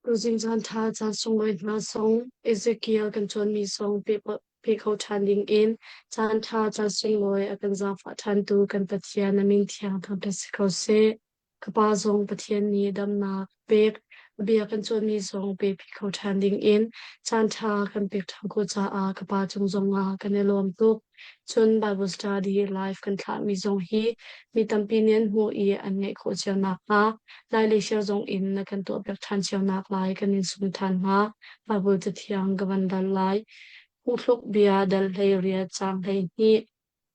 Tuzing caan ṭha caan sunglawi hna zong Ezekiel kan cawnmi zong pe kho ṭhan dingin caan ṭha caan sunglawi a kan zaangfah ṭhantu kan Pathian a min thiang thangṭhat si ko seh. Ka pa zong Pathian nih damnak pek, a bia kan cawnmi zong pe kho ṭhan dingin caan ṭha kan pek ṭhan khawh caah ka pa cung zongah kan i lawm tuk. Cun Bible study live kan thlahmi zong hi mi tampi nih an hmuh i an ngaih khawh cio nakhnga Lai le share zong in na kan tuahpiak ṭhan cio naklai kan in sung ṭhan hnga. Bible cathiang ka van dal lai. Phungthluk bia dal 18 caang 12.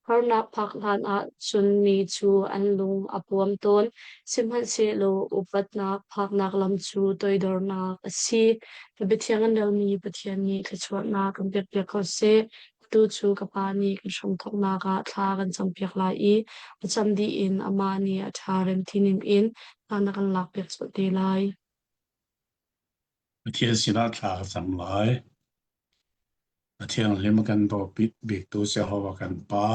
Harnak phak hlan ah cun mi cu an lung a puam tawn, sihmanhsehlaw upatnak phaknak lam cu toidornak a si. Na biathiang an relmi Pathian nih thluachuahnak kan pekpiak ko seh. Atu cu ka Pa nih kan hramthawknak ah thla kan campiak lai i a cam dih in amah nih a ṭha remti ningin thla na kan lakpiak colh te lai. Pathian sinah thla ka cam lai. A thianghlim a kan dawt biktu Jehovah kan Pa,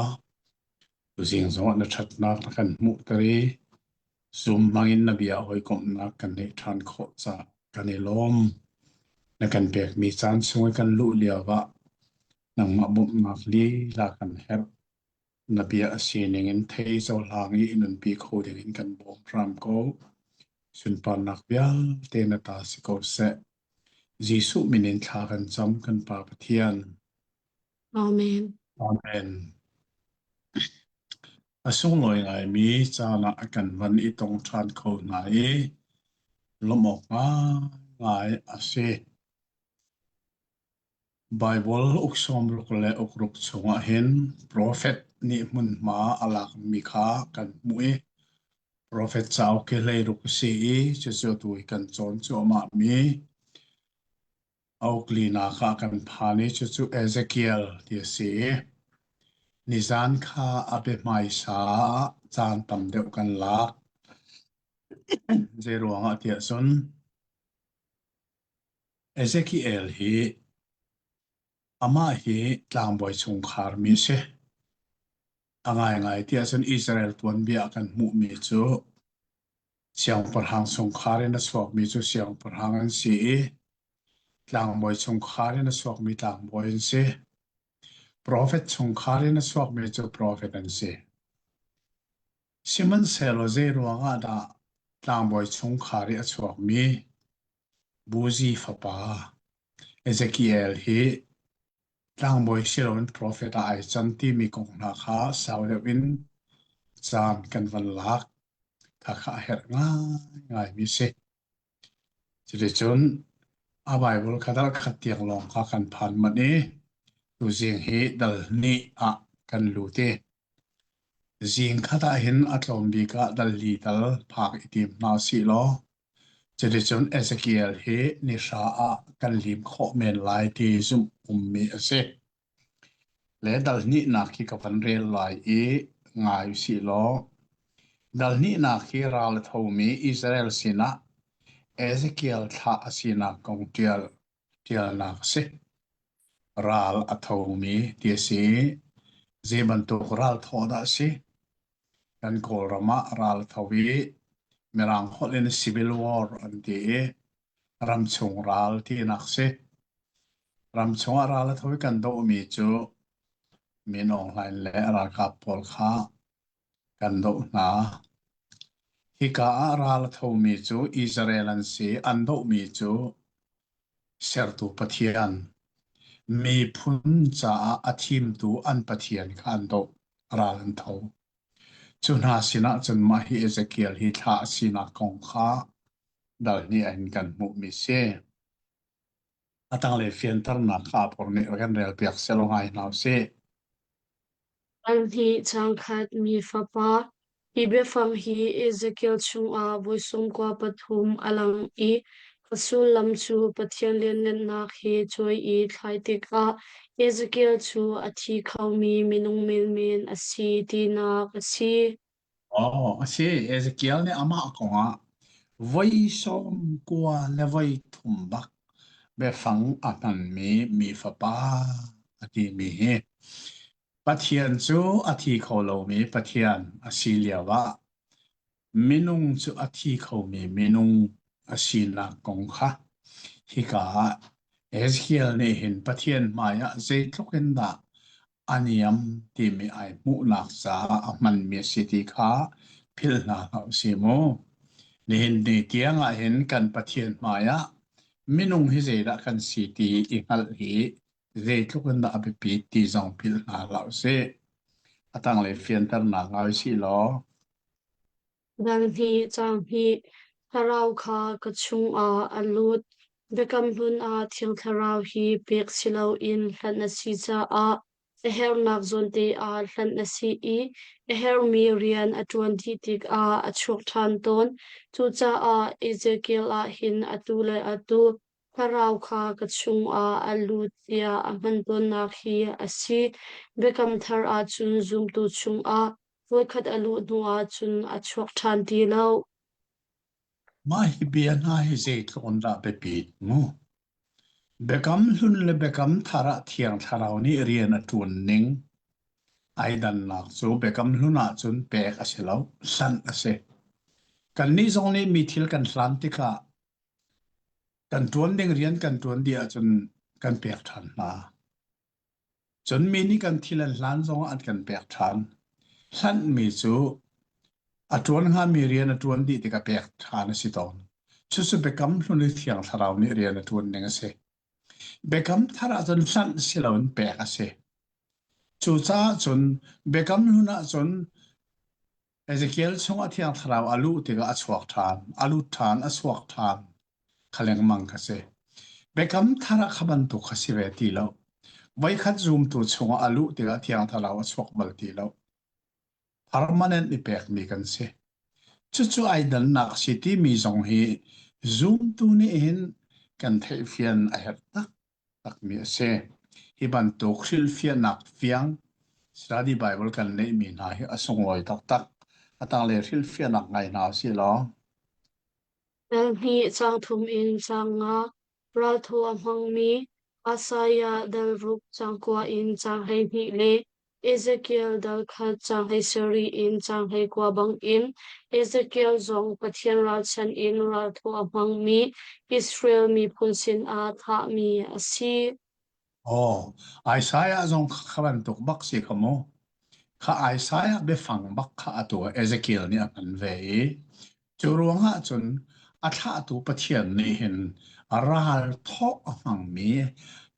tuzing zongah na ṭhatnak na kan hmuhter i zum hmangin na bia hawikomhnak kan neih ṭhan khawh caah kan i lawm. Na kan pekmi caan chung i kan luh lio ah nangmah bawmhnak lila kan herh. Na bia a sining in thei cohlang i nunpi kho dingin kan bawm hram ko. Sunparnak vialte na ta si ko seh. Jesuh min in thla kan cam kan Pa Pathian. Amen. Amen. A sunglawi ngaimi caan ah kan van i tong ṭhan kho hna i lawmh awk ngaingai a si. Baibal uk sawmruk le ukruk chungah hin profet nih hmunhma a lakmi kha kan hmuh i profet cauk hi hleiruk a si i cucu atu hi kan cawn cuahmahmi a uk linak ah kan phan i cucu Ezekiel ti a si i nizan kha a biahmaisa ah caan tam deuh kan lak. Zeiruangah tiah cun Ezekiel hi amah hi tlangbawi chungkhar mi a si. A ngaingai ti ahcun Israel tuanbia ah kan hmuhmi cu siangpahrang chungkhar in a chuakmi cu siangpahrang an si i tlangbawi chungkhar in a chuakmi tlangbawi an si. Profet chungkhar in a chuakmi cu profet an si. Sihmanhsehlaw zei ruangah dah tlangbawi chungkhar i a chuakmi Buzi fapa Ezekiel hi tlangbawi si loin profet ah ai can timi kong hna kha sau deuh in caan kan van lak. Khakha a herh ngaingaimi si. Cuticun a Baibal kha dal khat tiang lawng kha kan phan manh i tuzing hi dal hnih ah kan lut i zing khat ah hin a tlawm bik ah dal li tal phak i tim hna usih law cuticun Ezekiel hi ni hra ah kan lim khawh men lai ti zumh ummi a si. Le dal hnihnak hi ka van rel lai i ngai usih law dal hnihnak hi ral a thomi Israel sinah Ezekiel thlah a sinak kong ṭial ṭialnak a si. Ral a thomi ti a si i zei bantuk ral thawh dah a si? Kan Kawlram ah ral a tho i Mirang holh in civil war an ti i ramchung ral tinak si. Ramchung ah ral a tho i kan dohmi cu Min Aung Hlaing le a ralkap pawl kha kan doh hna. Hika ah ral a thomi cu Israel an si. An dohmi cu sertu Pathian, miphun caah a thimtu an Pathian kha an doh, ral an tho. Cu hna sinah cun mah hi Ezekiel hi thlah a sinak kong kha dal hnih ah hin kan hmuhmi si. A tanglei fianternak kha a por nih kan relpiak selaw ngai hna usih. Pahnih changkhat mi fapa, hi biafang hi Ezekiel chungah voi 93 a lang i a sullam cu Pathian lianngannak he cuai i thlai tikah Ezekiel cu a thi khomi minung menmen a si tinak a si. Aw, a si. Ezekiel nih amah kongah voi 93 bak biafang a hmanmi mi fapa a timi hi Pathian cu a thi kho lomi Pathian a si lioah minung cu a thi khomi minung a sinak kong kha. Hika ah Ezekiel nih hin Pathian hmaiah zeitluk in dah a niam timi ai hmuhnak caah a hmanmi a si ti kha philh hna hlah usih mu. Nihin ni tiang ah hin kan Pathian hmaiah minung hi zeidah kan si ti i hngalh hi zeitluk in dah a biapit ti zong philh hna hlah usih. A tanglei fianternak ngai usih law. Dal hnih caang hnih Thlarau kha ka chungah a lut. Biakam hlun ah Thiang Thlarau hi pek si loin hlanh a si caah a herhnak zawnte ah hlanh a si i a herhmi rian a ṭuan dih tikah a chuak ṭhan tawn. Cucaah Ezekiel ah hin atu le atu Thlarau kha ka chungah a lut tiah a hman tawnnak hi a si. Biakam Thar ahcun zumtu chungah voikhat a luh hnuah cun a chuak ṭhan ti lo. Mah hi bia hna hi zeitluk in dah biapit mu? Biakam Hlun le Biakam Thar ah Thiang Thlarau nih rian a ṭuan ning ai dannak cu Biakam Hlun ahcun pek a si lo, hlanh a si. Kannih zong nih mi thil kan hlan tikah kan ṭuan ding rian kan ṭuan dih ahcun kan pek ṭhan hna. Cun mi nih kan thil an hlan zongah an kan pek ṭhan. Hlanhmi cu a ṭuan hngami rian a ṭuan dih tikah pek ṭhan a si tawn. Cucu Biakam Hlun i Thiang Thlarau nih rian a ṭuan ning a si. Biakam Thar ahcun hlanh si loin pek a si. Cucaah cun Biakam Hlun ahcun Ezekiel chungah Thiang Thlarau a luh tikah a chuak ṭhan, a lut ṭhan, a chuak ṭhan kha lengmang kha si. Biakam thar ah kha bantuk kha si ve ti lo. Voikhat zumtu chungah a luh tikah Thiang Thlarau a chuak bal ti lo. Permanent i pekmi kan si. Cucu ai dannak si timi zong hi zumtu nih hin kan theihfian a herh tak takmi a si. Hi bantuk hrilhfiahnak fiang Study Bible kan neihmi hna hi a sunglawi taktak. A tanglei hrilhfiahnak ngai hna usih law. Dal hnih caang thum in caang nga ralthaw a hmangmi Isaiah dal ruk caang kua in caang 12 le Ezekiel dal khat caang 17 in caang 19 bangin Ezekiel zong Pathian ralchanh in ralthawh a hmangmi Israel miphun sinah thahmi a si. Aw, Isaiah zong kha bantuk bak si kha mu. Kha Isaiah biafang bak kha atu Ezekiel nih a hman ve i Cu ruangah cun a thlahtu Pathian nih hin ral thawh a hmangmi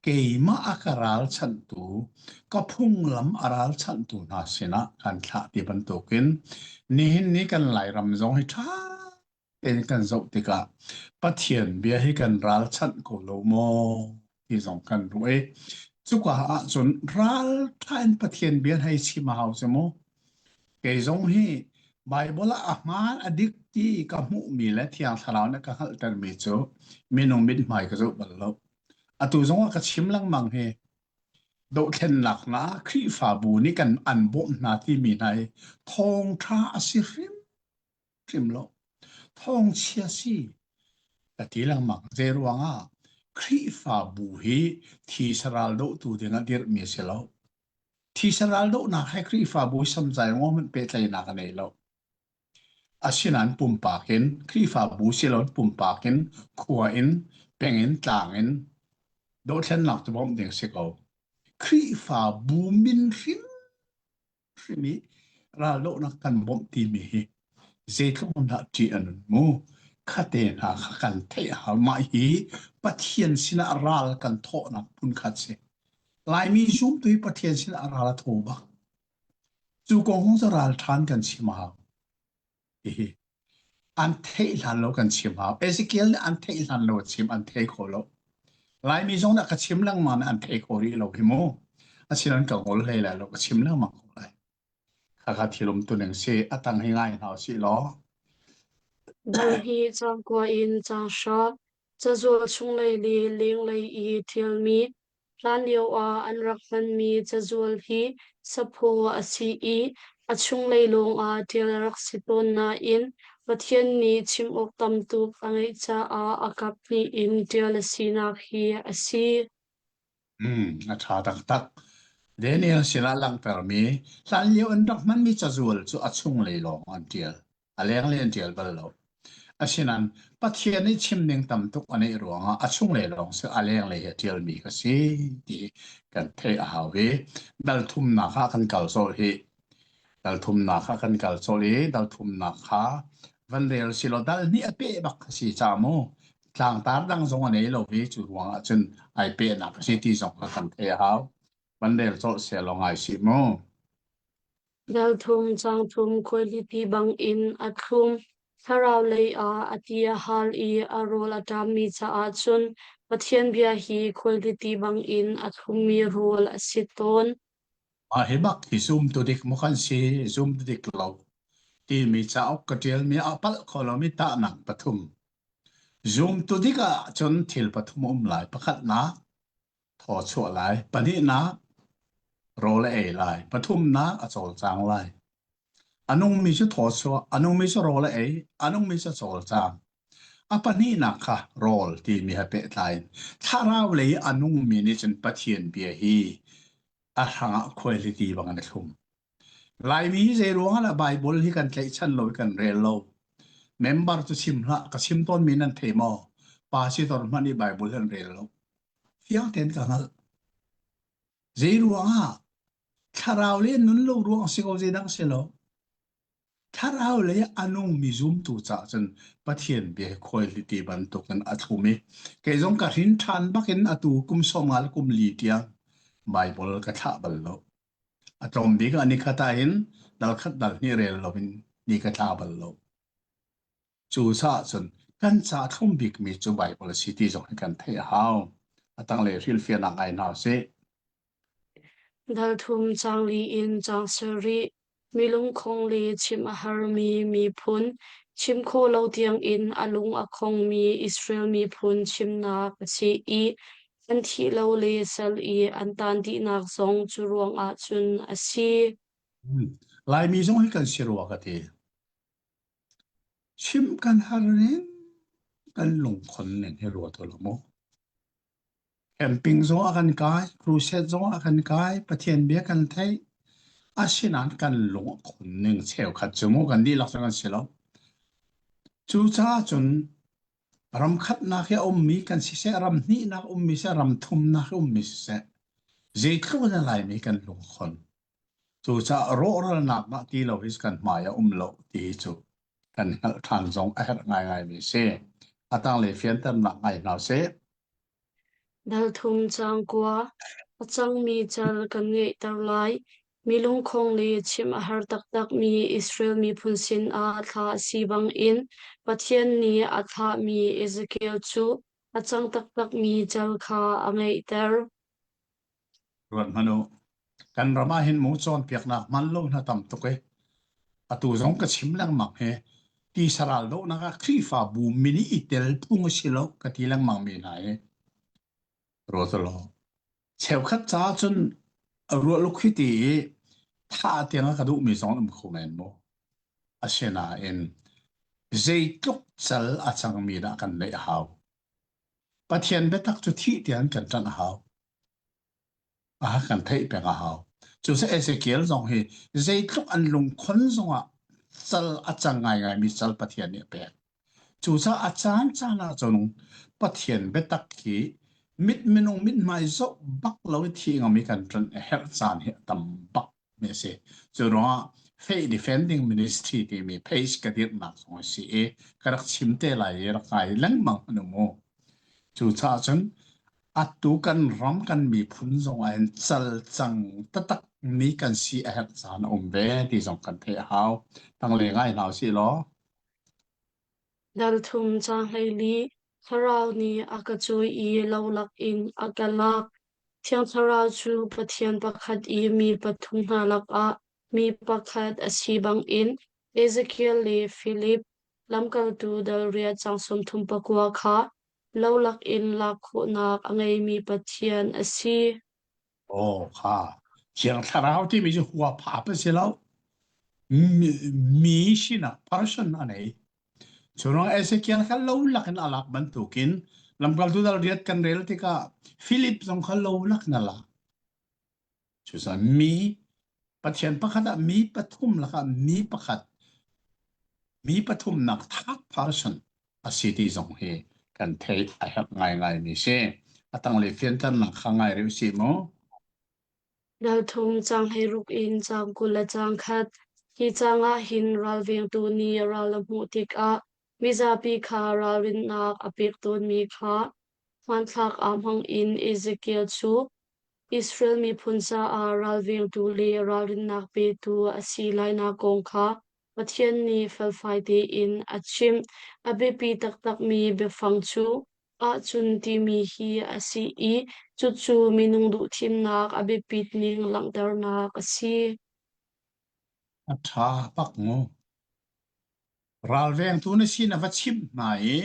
keimah a ka ralchanhtu, ka phunglam a ralchanhtu hna sinah kan thlah ti bantukin nihin ni kan Lairam zong hi ṭha tein kan zoh tikah Pathian bia hi kan ralchanh ko lo maw ti zong kan ruah i cuka ahcun ralṭha in Pathian bia hei chim a hau cu mu. Kei zong hi Baibal ah a hmaan a dik ti ka hmuhmi le Thiang Thlarau nih ka hngalhtermi cu minung mithmai ka zoh bal lo. Atu zong ah ka chim lengmang hi dohthlennak hna Khrihfabu nih kan an bawmh hna timi hna hi thawngṭha a si hrimhrim lo. Thawngchia si ka ti lengmang. Zei ruangah Khrihfabu hi thi saral dohtu dingah dirhmi a si lo. Thisa raldohnak he Khrihfabu samzai ngaw hmanh pehtlaihnak a nei lo. Asinain pumpak in, Khrihfabu siloin pumpak in, khua in, peng in, tlang in dothlennak cu bawmh ding si ko. Khrihfabu min hrimhrim i raldohnak kan bawmh timi hi zeitluk in dah ṭih a nun mu. Khate hna kha kan theih a hau. Mah hi Pathian sinah ral kan thawhnak phunkhat si. Laimi zumtu hi Pathian sinah ral a tho bak. Cu kong cu ral ṭhan kan chim a hau. Hihi an theih hlan lo kan chim hau. Ezekiel nih an theih hlan lo a chim, an thei kho lo. Laimi zong nih ka chim lengmang an thei kho rih lo hi mu. Asinain ka ngol hlei lai lo, ka chim lengmang ko lai. Khakha thil umtuning si, a tang hi ngai hna usih law. Dal hi caang kua in caang hra, cazual chunglei le lenglei i ṭialmi Hlanlio ah an rak hmanmi cazual hi saphaw a si i a chunglei lawngah ṭial a rak si tawn nain Pathian nih chim awk tam tuk a ngeih caah a kap hnih in ṭial a sinak hi a si. Hmm, a ṭha taktak. Daniel sinah langhtermi hlanlio an rak hmanmi cazual cu a chunglei lawng an ṭial. A lenglei an ṭial bal lo. Asinain Pathian nih chim ning tam tuk a neih ruangah a chunglei lawng si a lenglei hi a ṭialmi ka si ti kan theih a hau i dal thumnak ah kan kal colh hi. Dal thumnak ah kan kal colh i dal thumnak kha van rel si law dal hnih a peh bak a si ca mu. Tlangtar dang zong a nei lo i cu ruangah cun ai pehnak a si ti zong kha kan theih a hau. Van rel colh seh law ngai si mu. Dal thum cang thum khuailipi bangin a thlum. Thlarau lei ah a ti a hal i a rawl a ṭammi caah cun Pathian bia hi khuailipi bangin a thlummi rawl a si tawn. Mah hi bak hi zumtu dik maw kan si, zumtu dik lo timi cauk ka ṭialmi ah palh kho lomi tahnak pathum. Zumtu dik ahcun thil pathum a um lai. Pakhatnak, thaw chuah lai. Pahnihnak, rawl a ei lai. Pathumnak, a cawlcang lai. A nungmi cu thaw chuah, a nungmi cu rawl a ei, a nungmi cu a cawlcang. A pahnihnak kha rawl timi he pehtlai in thlarau lei a nungmi nih cun Pathian bia hi a hrangah khuaihliti bang an i thlum. Laimi hi zei ruangah dah Baibal hi kan tlaihchan lo i kan rel lo? Member cu chim hlah, ka chim tawnmi nan thei maw? Pa sitor hmanh i Baibal hi an rel lo. Fiang tein ka hngalh. Zei ruangah? Thlarau le nun lo ruang si ko zeidang si lo. Thlarau lei a nungmi zumtu caah cun Pathian bia hi khuaihliti bantukin a thlum i kei zong ka hrin ṭhan bakin atu kum 50 le kum li tiang Baibal ka thlah bal lo. A tlawm bik ah nikhat ah hin dal khat dal hnih rel loin ni ka thla bal lo. Cucaah cun kan ca thlum bikmi cu Baibal a si ti zong hi kan theih a hau. A tanglei hrilhfiahnak ngai hna usih. Dal thum caang li in caang sarih, mi lungkhong le chimh a harmi miphun, chim khawh lo tiangin a lung a khongmi Israel miphun chimnak a si i an thih lo le sal i an taan dihnak zong cu ruangah cun a si. Laimi zong hi kan si rua ka ti. Chimh kan har ning, kan lungkhon ning hi ruat u law mu. Camping zong ah kan kai, crusade zong ah kan kai, Pathian bia kan theih. Asinain kan lung a khon ning cheukhat cu mu kan dihlak cu kan si lo. Cucaah cun ram khatnak i a ummi kan siseh, ram hnihnak ummi siseh, ram thumnak i ummi siseh, zeitluk in a Laimi kan lungkhon. Cucaah rawhralnak dah ti lo hi kan hmai a um lo ti hi cu kan hngalh ṭhan zong a herh ngaingaimi a si. A tanglei fianternak ngai hna usih. Dal thum caang kua, a cangmi cal kan ngeihter lai. Mi lungkhong le chimh a har taktakmi Israel miphun sinah thlah a si bangin Pathian nih a thlahmi Ezekiel cu a cang taktakmi cal kha a ngeihter. Ruat hmanh u. Kan ram ah hin mu cawnpiaknak hman lo hna tam tuk i atu zong ka chim lengmang hi ti saral dohnak ah Khrihfabu min i tel phung a si lo ka ti lengmang mi hna hi ruat law cheukhat ca cun ruah luk hi ti i thah tiang a ka duhmi zong an um kho men mu. Asinain zeitluk cal a cangmi dah kan neih a hau. Pathian biatak cu thih tiang kan ṭanh a hau. A kan theih peng a hau. Cu Ezekiel zong hi zeitluk an lungkhon zongah cal a cang ngaingaimi cal Pathian nih a pek. Cucaah a caan caan ah cun Pathian biatak hi mit minung mithmai zoh bak lo i thi ngam i kan ṭanh a herh caan hi a tam bak mi a si. Cu ruangah Faith Defending Ministry timi page ka dirhnak zong a si i ka rak chim te lai i rak ngai lengmang an um u. Cucaah cun atu kan ram kan miphun zong ah hin cal cang taktak mi kan si a herh caan a um ve ti zong kan theih a hau. Tangle ngai hna usih law. Dal thum caang 14, Thlarau nih a ka cawi i lo lakin a ka lak. Thiang Thlarau cu Pathian pakhat i mi pathum hna lakah mi pakhat a si bangin Ezekiel le Filip, lamkaltu dal riat caang 39 kha lo lakin lak khawhnak a ngeimi Pathian a si. Aw kha Thiang Thlarau timi cu huaphap a si lo. Mi, mi sinak person a nei. Cu Ezekiel kha lo lakin a lak bantukin lamkaltu dal riat kan rel tikah Philip zong kha lo lakin a lak. Cucaah mi Pathian pakhat ah mi pathum lakah mi pakhat mi pathumnak third person. A si ti zong hi kan theih a herh ngaingai mi si. A tanglei fianternak kha ngai rih usih mu. Ralthum caang 16 in caang 21. Hi caang ah hin ralvengtu nih ral a hmuh tikah mizapi kha ralrinnak a pek tawnmi kha hmanthlak ah hmang in Ezekiel cu Israel miphun caah ralvengtu le ralrinnak petu a si lainak kong kha Pathian nih felfai tein a chimh. A biapi taktakmi biafang cu ahcun timi hi a si i cucu minung duhthimnak a biapit ning langhternak a si. A ṭha bak mu. Ralvengtu na si na va chimh hna i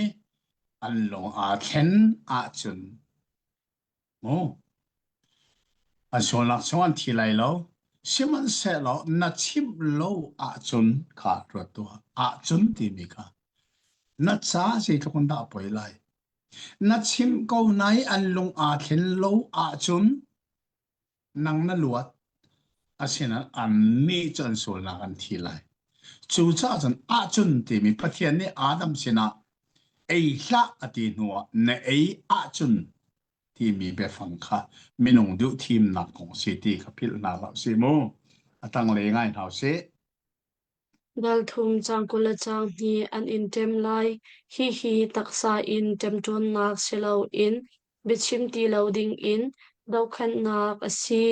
an lung aa thlen ahcun mu an sualnak chung an thi lai lo. Sihmanhsehlaw na chimh lo ahcun kha ruat tuah. Ahcun timi kha na ca zeitluk in dah a poi lai. Na chimh ko nai an lung aa thlen lo ahcun nang na luat. Asinain annih cu an sualnak an thi lai. Cucaah cun ahcun timi Pathian nih Adam sinah ei hlah a ti hnuah na ei ahcun timi biafang kha minung duh thimnak kong si ti kha philh hna hlah usih mu. A tanglei ngai hna usih. Ralthum caang 20 le caang hnih an in ṭem lai. Hihi taksa in ṭemṭawnnak si loin biachim ti lo dingin dohkhanhnak a si.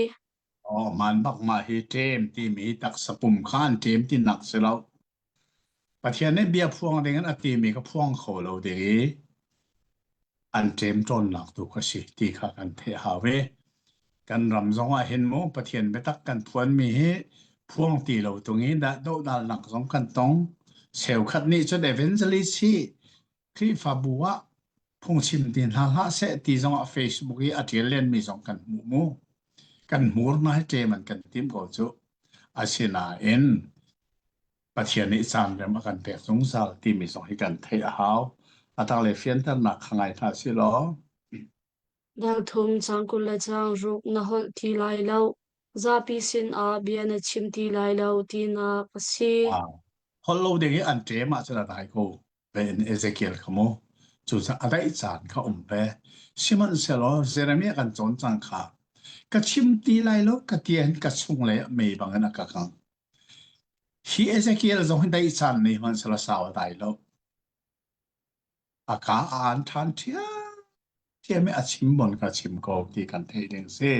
Aw hmaan bak mah hi ṭem timi taksa pum kha an ṭem tinak si lo. Pathian nih bia phuang dingin a timi ka phuang kho lo ding i an ṭemṭawnnak tu kha si ti kha kan theih hau i kan ram zong ah hin mu Pathian biatak kan phuanmi hi phuang ti lo tung i dah dohdalnak zong kan tong. Cheukhat nih cun evangelist hi Khrihfabu ah phungchim ti hna hlah seh ti zong ah Facebook i a ṭial lenmi zong kan hmuh mu. Kan hmur hna hi ṭem an kan tim ko cu. Asinain Pathian nih caan rem a kan pek zungzal timi zong hi kan theih a hau. A tanglei fianternak kha ngai hna sih law. Dal thum caang 20 le caang ruk na holh ti lai lo, zapi sinah bia na chim ti lai lo tinak a si. Ah, holh lo ding i an ṭem ahcun a dai ko. Ve in Ezekiel kha mu. Cucaah a daih caan kha um ve. Sihmanhsehlaw Jeremiah kan cawn cang kha ka chim ti lai lo ka ti hin ka chunglei ah mei bangin a ka kang. Hi Ezekiel zong hi daih caan nei hmanhsehlaw sau a dai lo. A ka a aan ṭhan ṭhiamṭhiam i a chim bon ka chim ko ti kan theih ding si.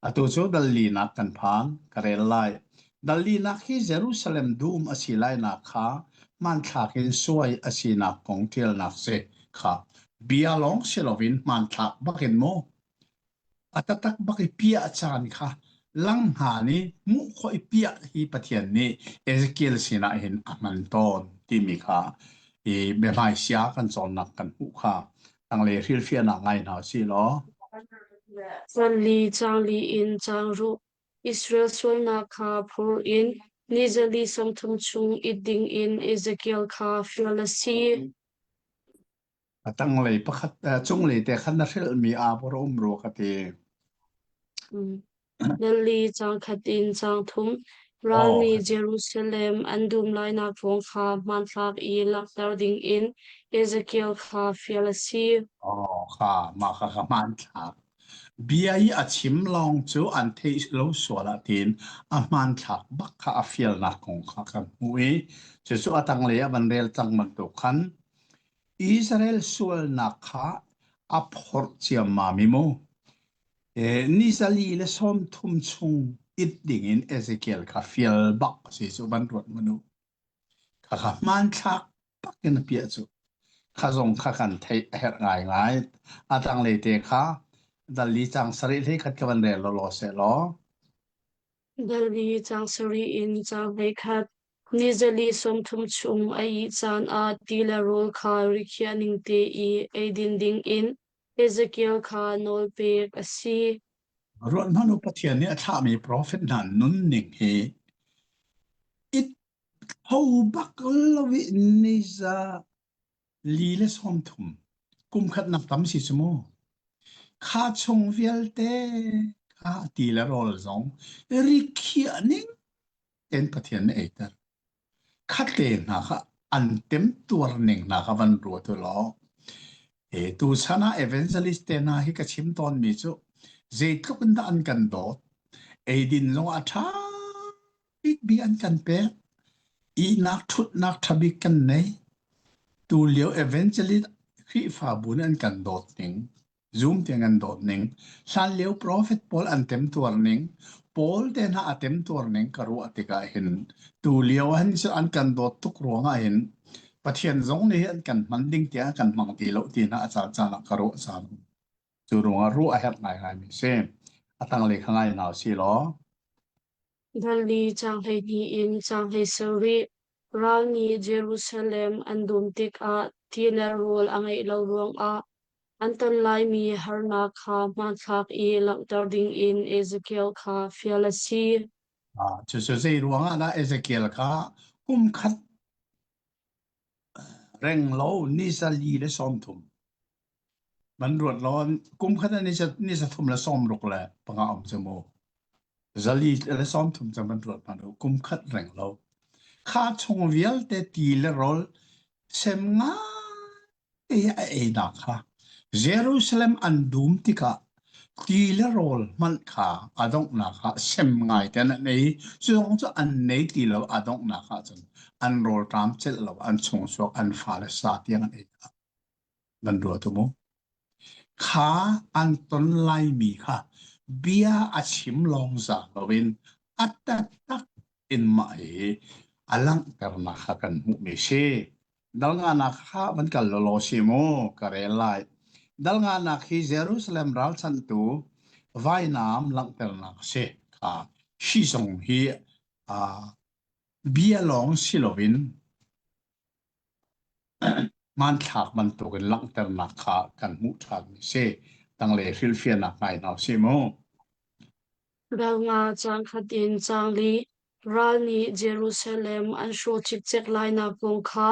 Atu cu dal linak kan phan, ka rel lai. Dal linak hi Jerusalem dum a si lainak kha hmanthlak in suai a sinak kong ṭialnak si kha bia lawng si loin hmanthlak bakin mu A taktak bak i piah caan kha langhngan i hmuh khawh i piah hi Pathian nih Ezekiel sinah hin a hman tawn timi kha i biahmaisia kan cawnnak kan hmuh kha tanglei hrilhfiahnak ngai hna usih law. Caan li caang li in caang ruh Israel sualnak kha phur in ni zali 30 chung it dingin Ezekiel kha fial a si. A tanglei pakhat cunglei te khan na hrilhmi aa bor a um rua ka ti. Nali caang khat in caang thum ral Aw, nih Jerusalem an dum lainak kong kha hmanthlak i langhter dingin Ezekiel kha fial a si. Aw, kha mah kha kha hmanthlak. Bia i a chim lawng cu an theih lo sual ah tiin a hmanthlak bak kha a fialnak kong kha kan hmuh i cucu a tanglei ah van rel cang bantuk khan Israel sualnak kha a phorh ciammam i mu. Ni zali le 30 chung it dingin Ezekiel kha fial bak a si cu van ruat hmanh u. Khakha hmanthlak bak in a piah cu. Kha zong kha kan theih a herh ngaingai. A tanglei te kha dal li cang sarih hlei khat ka van rel law seh law. Dal li caang sarih in caang 11 ni zali 30 chung a ih caan ah ti le rawl kha rikhiah ning te i eidin dingin Ezekiel kha nawl pek a si. Ruat hmanh u Pathian nih a thlahmi profet hna nunning hi it tho bak lo i ni za li le 30 kum khatnak tam si cu mu. Kha chung vialte kha ti le rawl zong rikhiah ning tein Pathian nih eiter. Khat te hna kha. An temtuar ning hna kha van ruat u law he tuchan ah evangelist te hna hi ka chim tawnmi cu zeitluk in dah an kan dawt. Eidin zong a ṭha bikbik an kan pek. Ihnak ṭhutnak ṭha bik kan nei. Tulio evangelist Khrihfabu nih an kan dawt ning Zoom tiang an dawt ning, hlanlio profet pawl an temtuar ning, Paul te hna a temtuar ning ka ruah tikah hin tu lio ah hin cu an kan dawt tuk ruangah hin Pathian zong nih an kan hman ding tiah kan hmang ti lo ti hna a caan caan ah ka ruah caan. Cu ruangah ruah a herh ngaingai mi si. A tanglei kha ngai hna si law. Dali caang 12 in caang 17 Ral nih Jerusalem an dum tikah ti le rawl a ngeih lo ruangah an ton laimi harnak kha hmanthlak i langhter dingin Ezekiel kha fial a si. Ah, cucu zei ruangah dah Ezekiel kha kum khat reng lo ni za li le 30 Man ruat law kum khat ah ni za thum le 65 um cu mu. 130 cu man ruat hmanh u. Kum khat reng lo. Kha chung vialte ti le rawl sem ngai a einak kha Jerusalem an dum tikah ti le rawl hmanh kha a donghnak ah sem ngai ten an ei. Cu zong cu an nei ti lo a donghnak ah cun an rawlṭam celh lo an chungchuak an fale sa tiang an ei. Nan ruat u mu. Kha an ton laimi kha bia a chim lawng za loin a taktak in mah hi a langhternak kha kan hmuhmi si. Dal nganak kha van kal lawlaw si mu, ka rel lai. Dal nganak hi Jerusalem ralchanhtu vainam langhternak a si. Kha hi zong hi uh, bia lawng si loin Hmanthlak bantukin langhternak kha kan hmuh ṭhanmi si. Tanglei hrilhfiahnak ngai hna usih mu. Ral nga caang khat in caang li ral nih Jerusalem an hrawh cikcek lainak kong kha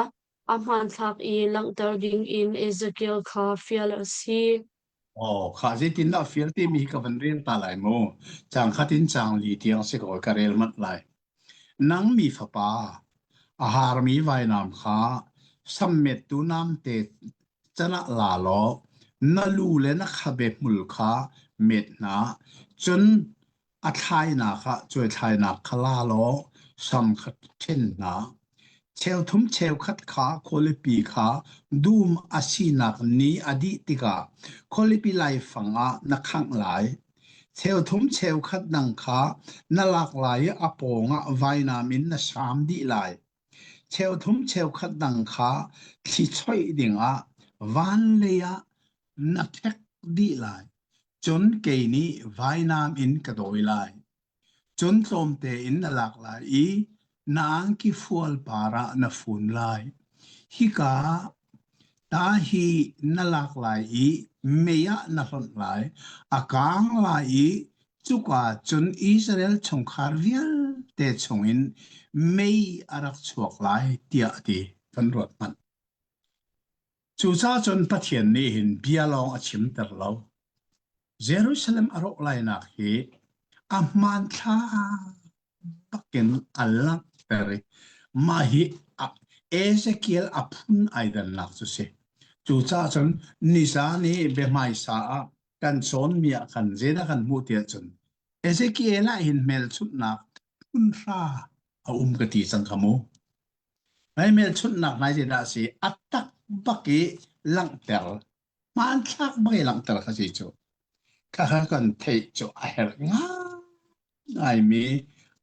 a hmanthlak i langhter dingin Ezekiel kha fial a si. Aw, kha zeitindah fial timi hi ka van rel ta lai mu. Caang khat in caang li tiang si ko ka rel manh lai. Nang mi fapa, a harmi vainam kha sammettu namte can ah la law na lu le na khabe hmul kha met hna, cun a thlainak ah cuaithlainak kha la law sam kha ṭhen hna. Cheuthum cheukhat kha khualipi kha dum a sinak ni a dih tikah khualipi laifang ah na khangh lai. Cheuthum cheukhat dang kha na lak lai i a pawngah vainam in na saam dih lai. Cheuthum cheukhat dang kha thli choih dingah van lei ah na ṭhek dih lai. Cun kei nih vainam in ka dawi lai. Cun tlawmte in na lak lai i na angki fual par ah na fun lai. Hika ta hi na lak lai i mei ah na hlonh lai, a kaang lai i cuka cun Israel chungkhar vialte chungin mei a rak chuak lai, tiah a ti. Kan ruat hmanh. Cucaah cun Pathian nih hin bia lawng a chimter lo. Jerusalem a rawh lainak hi a hmanthlak bakin a langhter i mah hi Ezekiel a phun ai dannak cu si. Cucaah cun nizan i biahmaisa ah kan cawnmi ah khan zeidah kan hmuh tiah cun Ezekiel ah hin hmelchunhnak phun hra a um ka ti cang kha mu. Hei hmelchunhnak nai zeidah a si? A tak bak i langhter, hmanthlak bak i langhter kha si cu. Khakha kan theih cu a herh ngaingaimi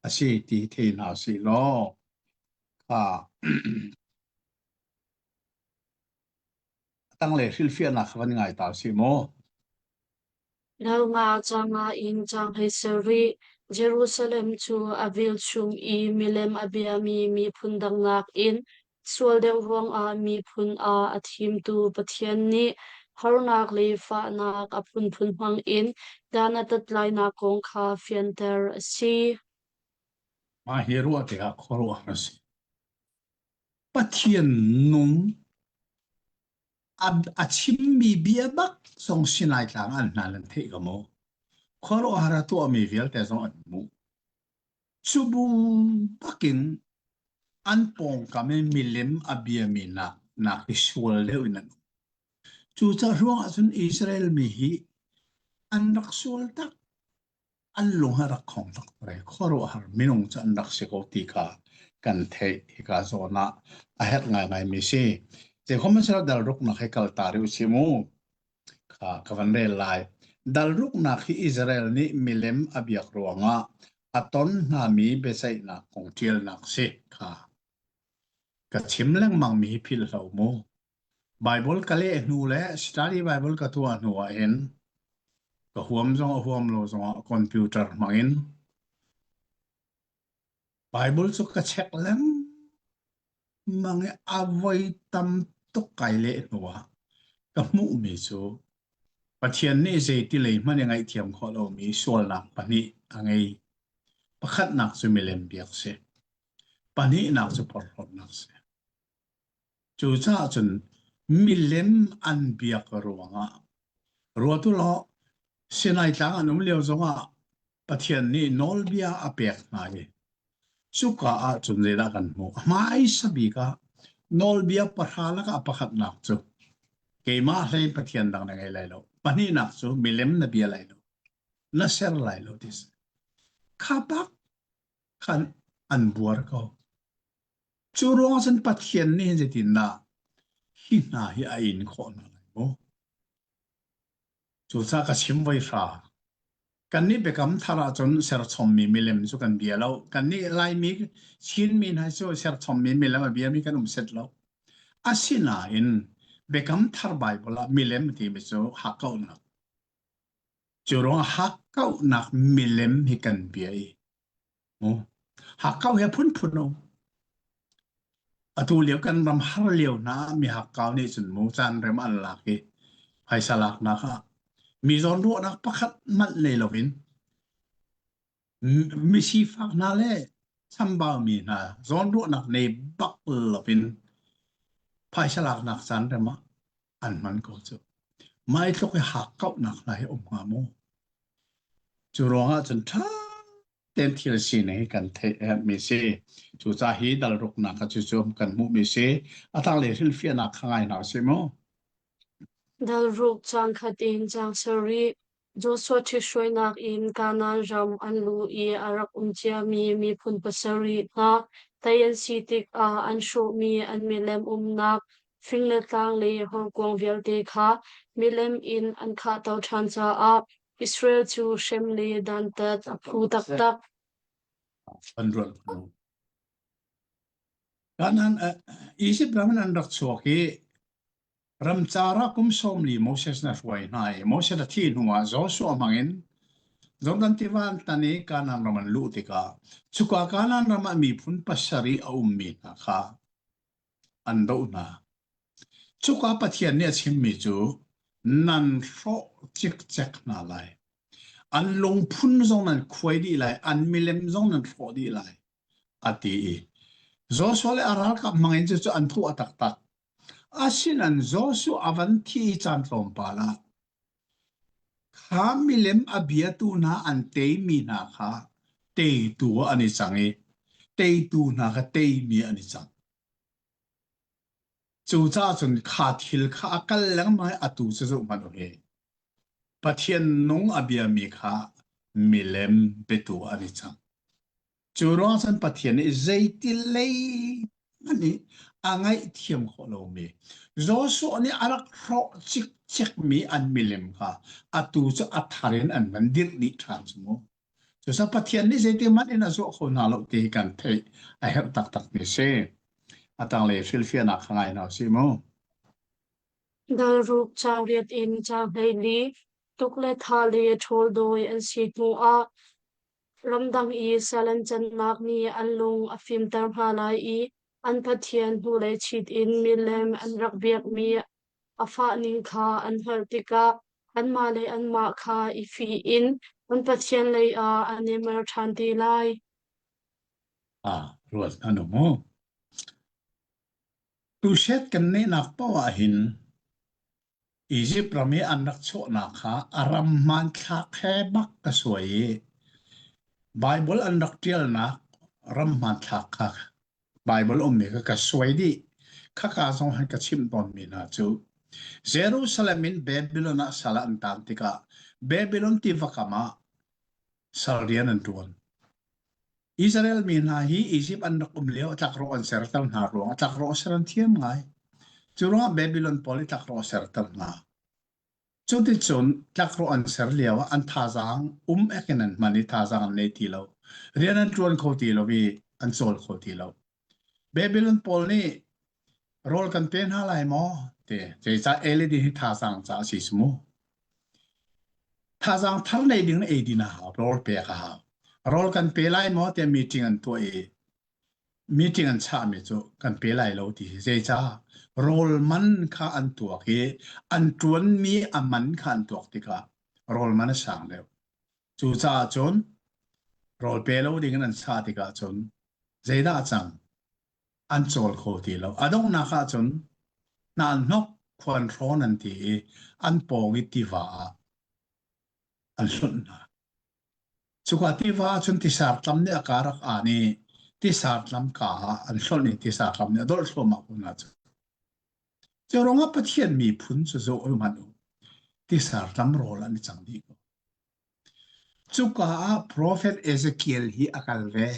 a si ti thei hna sih law kha a tanglei hrilhfiahnak kha van ngai ta sih mu. Lo nga caang in caang hei ser rih. Jerusalem cu a velchum i milem a biami miphun dang nakin sual deuh ruangah miphun ah a thimtu Pathian nih harnak le fahnak a phunphun hmangin dan a tat lainak kong kha fianter a si. Mah hi ruah tikah khuaruahhar a si. Pathian nung A, a chimmi bia bak zong Sinai tlang an hna nan theih ka maw? Khuaruahhar a tuahmi vialte zong an hmuh. Cu bu bakin. An pawngkam i milim a biami nak nak i sual deuh in an um. Cucaah ruangah cun Israel mi hi an rak sual tak. An lung a rak khong tak re. Khuaruahhar minung cu an rak si ko ti kha kan theih. Hika zawn ah a herh ngaingai mi si. Zeihmanh dal ruknak he kal ta rih u si mu. Kha ka van rel lai. Dal ruknak hi Israel nih milem a biak ruangah a ton hngami biaceihnak kong ṭialnak si kha. Ka chim lengmang mi hi philh hlah u mu. Baibal ka leh hnu le study Bible ka tuah hnu ah hin ka huam zong a huam lo zongah computer hmang in Bible cu ka check lengmang i a voi tam tuk kai leh hnu ah ka hmuhmi cu Pathian nih zeiti lei hmanh i ngaihthiam khawh lomi sualnak pahnih a ngei. Pakhatnak cu milem biak si. Pahnihnak cu porhlawtnak si. Cucaah cun milem an biak ruangah ruat u law Sinai tlang an um lio zongah Pathian nih nawlbia a pek hna i cuka ah cun zeidah kan hmuh? A hmaisa bik ah nawlbia pahra lakah pakhatnak cu keimah hlei Pathian dang na ngei lai lo. Pahnihnak cu milem na bia lai lo, na ser lai lo ti si. Kha bak khan an buar ko. Cu ruangah cun Pathian nih zeitindah hi hna hi a in khawh hna lai maw? Cucaah ka chim voi hra. Kannih biakam thar ahcun serchommi milem cu kan bia lo. Kannih Laimi Chinmi hna cu serchommi milem a biami kan um set lo. Asinain biakam thar Baibal ah milem timi cu hakkauhnak. Cu ruangah hakkauhnak milem hi kan bia i Hakkau hi a phunphun a um. Atu lio kan ram har lio hna ah mi hakkau nih cun mu caan rem an lak i phaisa laknak ah mi zawnruahnak pakhat hmanh nei loin mi sifak hna le chambau mi hna zawnruahnak nei bak loin phaisa laknak caan rem ah an hman ko cu. Mah tluk i hakkauhnak hna hi um hnga maw? Cu ruangah cun ṭha tein thil sining hi kan theih a herhmi si. Cucaah hi dal ruknak kha cucu kan hmuhmi si. A tanglei hrilhfiahnak kha ngai hna usih mu. Dal ruk caang khat in caang sarih Joshua ṭhithruainak in Kanaan ram an luh i a rak um ciami miphun pasarih hna tei an si tikah an hrawhmi an milem umnak fing le tlang le horkuang vialte kha milem in an khahter ṭhan caah Israel cu hrem le dantat a phu taktak. An ruat hnu. Kanaan Egypt ram in an rak chuak i Ramcar ah kum 40 Moses na hruai hna i Moses a thih hnuah Joshua hmangin Jordan tiva an tan i Kanaan ram an luh tikah cuka Kanaan ram ah miphun pasarih a ummi hna kha an doh hna. Cuka Pathian nih a chimmi cu nan hrawh cikcek hna lai. An lungphun zong nan khuai dih lai, an milem zong nan hrawh dih lai, a ti i Joshua le a ralkap hmangin cucu an tuah taktak. Asinain Joshua a van thi i caan tlawmpal ah kha milem a biatu hna an teimi hna kha teitu ah an i cang i teitu hna kha teimi an i cang. Cucaah cun kha thil kha a kal lengmang i atu cu zohhmanh u hi. Pathian nung a biami kha milem biatu ah an i cang. Cu ruang cun Pathian nih zeiti lei hmanh nih a ngaihthiam khawh lomi Joshua nih a rak hrawh cikcekmi an milem kha atu cu a thar in an van dirh dih ṭhan cu mu. Cucaah Pathian nih zeiti hmanh in a zuah kho hna lo ti hi kan theih a herh taktakmi a si. A tanglei hrilhfiahnak kha ngai hna usih mu. Dal ruk caang riat in caang 14 tuk le tha le ṭhawl dawi an si hnu ah Ramdang i sal an cannak nih an lung a fimter hna lai i an Pathian hnulei chit in milem an rak biakmi a fahning kha an hngalh tikah anmah le anmah kha i fih in an Pathian lei ah an i mer ṭhan te lai. Ah, ruat an um mu. Tuset kan nehnak paoh ah hin Izipt ram i an rak chuahnak kha a ram hmanthlak he bak ka suai i Baibal an rak ṭialnak ram hmanthlak kha. Bible ummi kha ka suai dih. Khaka zong han ka chimh tawnmi hna cu Jerusalem in Babylon ah sal an taan tikah Babylon tiva kam ah sal rian an ṭuan. Israel mi hna hi Egypt an rak um lio tlakrawh an serter hna ruangah tlakrawh ser an thiam ngai. Cu ruangah Babylon pawl i tlakrawh serter hna. Cuticun tlakrawh an ser lio ah an thazaang um ek in an hman i thazaang an nei ti lo. Rian an ṭuan kho ti lo i an cawl kho ti lo. Babylon pawl nih rawl kan pe hna lai maw ti zeicah eilidin hi thazaang ca a si si mu. Thazaang thar nei ding na eidin a hau, rawl pek a hau. Rawl kan pe lai maw tiah meeting an tuah i meeting an chahmi cu kan pe lai lo ti hi zeicah rawl man kha an tuak i an ṭuanmi a man kha an tuak tikah rawl man a sang deuh. Cucaah cun rawl pe lo ding in an chah tikah cun zeidah a cang? An cawl kho ti lo. A donghnak ah cun hna hnok khuan hrawn an ti i an pawng i tiva ah an hlunh hna. Cuka tiva ahcun tisartlam nih a ka rak aan i tisartlam ka ah an hlonh i tisartlam nih a dolh thluahmah ko hna cu. Cu ruangah Pathian miphun cu zoh hmanh u. Tisartlam rawl an i cang dih ko. Cuka ah profet Ezekiel hi a kal ve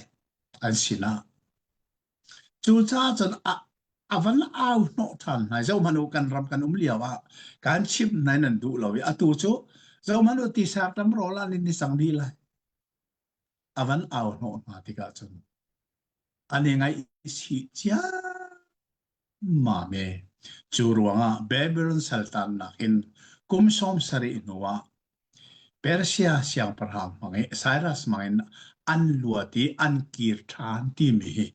an sinah. Cucaah cun a, a van au hnawh ṭhan hna. Zohhmanh u, kan ram kan um lio ah kan chimh hna in nan duh lo i atu cu zohhmanh u tisar tam rawl ah nan i cang dih lai. A van au hnawh hna tikah cun an i ngaihchih ciammam i cu ruangah Babylon saltannak in kum 70 hnu ah Persia siangpahrang hmang i Cyrus hmang in an luat i an kir ṭhan timi hi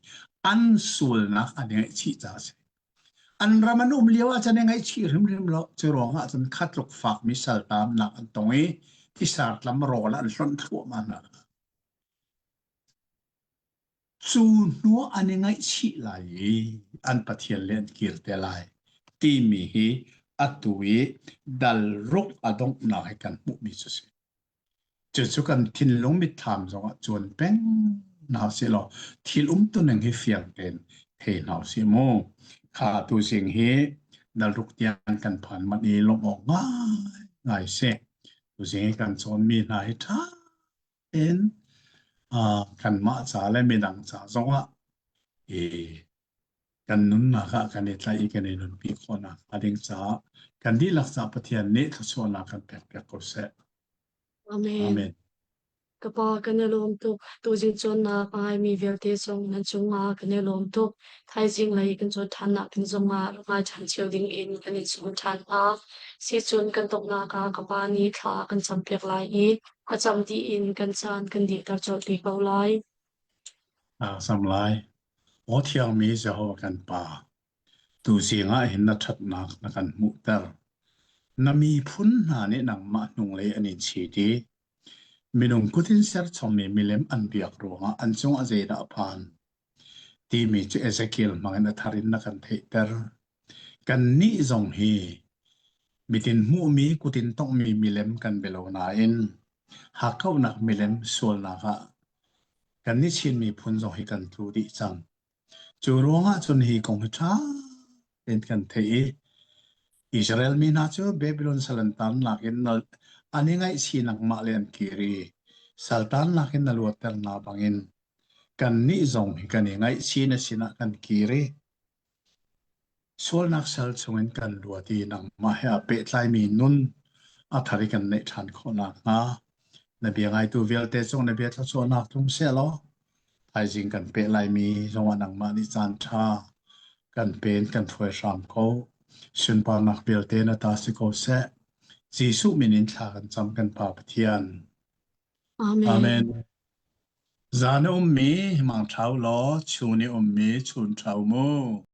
an sualnak an i ngaihchih caah a si. An ram an um lio ah cun i ngaihchih hrimhrim lo. Cu ruangah cun khatluk fakmi saltaamnak an tong i thisartlam rawl an hlonh thluahmah hna. Cu hnu an i ngaihchih lai i an Pathian le an kir te lai timi hi atu i dal ruk a donghnak hi kan hmuhmi cu si. Cucu kan thinlung mitthlam zongah cuan peng hna sih law thil umtuning hi fiang tein thei hna usih mu. Kha tu zing hi dal ruk tiang kan phan manh i lawmh awk ngai ngai si. Tu zing hi kan cawnmi hna hi ṭha tein kanmah ca le midang ca zongah i kan nunnak ah kan i tlaih i kan i nunpi khawhnak hnga ding caah kan dihlak caah Pathian nih thluachuahnak kan pekpiak ko seh. Amen. Amen. Ka pa kan i lawm tuk. Tuzing cawnnak a ngaimi vialte zong nan cungah kan i lawm tuk. Thaizing lei kan cawn ṭhannak ding zongah rak ngai ṭhan cio ding in kan in sawm ṭhan hna. Sicun kan donghnak ah ka pa nih thla a kan campiak lai i a cam dih in kan caan kan dihter colh te ko lai. Aa sam lai. Aw thiangmi Jehovah kan Pa, tuzing ah hin na ṭhatnak na kan hmuhter. Na miphun hna nih nangmah hnunglei an in chit i minung kut in serchommi milem an biak ruangah an cungah zeidah a phan timi cu Ezekiel hmangin a thar in na kan theihter. Kannih zong hi mitin hmuhmi kut in tonghmi milem kan be lo nain hakkauhnak milem sualnak ah kannih Chin miphun zong hi kan tlu dih cang. Cu ruangah cun hi kong hi ṭha tein kan theih i Israel mi hna cu Babylon sal an tannak in an i ngaihchih nangmah le an kir i saltannak in na luatter hna bangin kannih zong hi kan i ngaihchih na sinah kan kir i Sualnak sal chungin kan luat i nangmah he aa pehtlaimi nun a thar i kan neih ṭhan khawh nakhnga na bia ngaitu vialte cung na bia thluachuahnak tlung sehlaw thaizing kan peh laimi zongah nangmah nih caan ṭha kan pen kan hruai hram ko. Sunparnak vialte na ta si ko seh. Jesuh min in thla kan cam kan Pa Pathian. Amen. Amen. Zan a ummi mangṭha u law chun i ummi chun ṭha u mu.